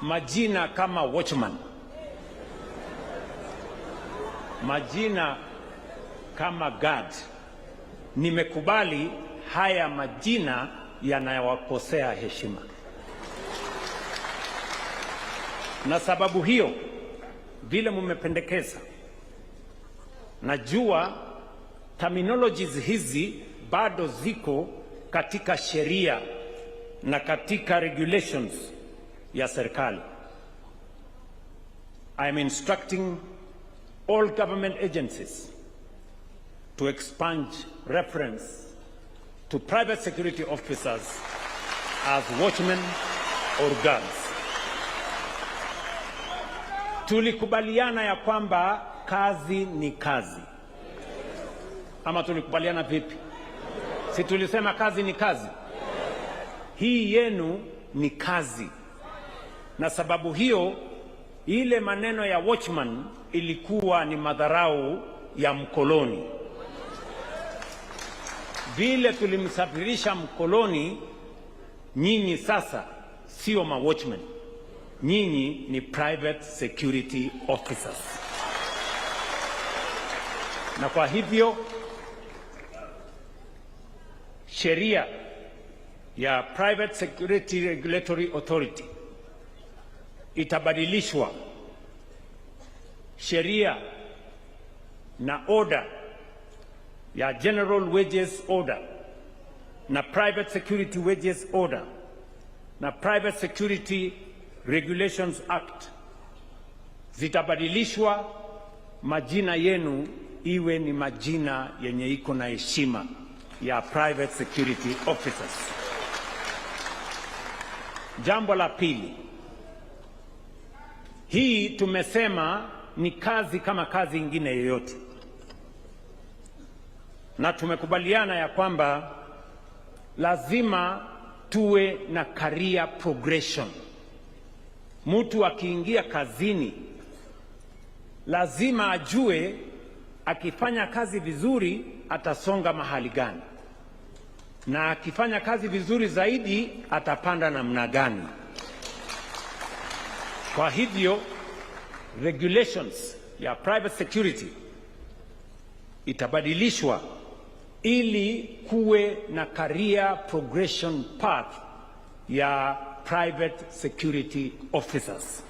Majina kama watchman, majina kama guard, nimekubali haya majina yanayowakosea heshima, na sababu hiyo vile mmependekeza, najua terminologies hizi bado ziko katika sheria na katika regulations ya serikali. I am instructing all government agencies to expunge reference to private security officers as watchmen or guards. Tulikubaliana ya kwamba kazi ni kazi, ama tulikubaliana vipi? Si tulisema kazi ni kazi? Hii yenu ni kazi, na sababu hiyo ile maneno ya watchman ilikuwa ni madharau ya mkoloni. Vile tulimsafirisha mkoloni, nyinyi sasa sio ma watchmen, nyinyi ni private security officers, na kwa hivyo sheria ya Private Security Regulatory Authority itabadilishwa, sheria na order ya General Wages Order na Private Security Wages Order na Private Security Regulations Act zitabadilishwa, majina yenu iwe ni majina yenye iko na heshima ya private security officers. Jambo la pili, hii tumesema ni kazi kama kazi ingine yoyote, na tumekubaliana ya kwamba lazima tuwe na career progression. Mtu akiingia kazini lazima ajue akifanya kazi vizuri atasonga mahali gani, na akifanya kazi vizuri zaidi atapanda namna gani. Kwa hivyo regulations ya private security itabadilishwa ili kuwe na career progression path ya private security officers.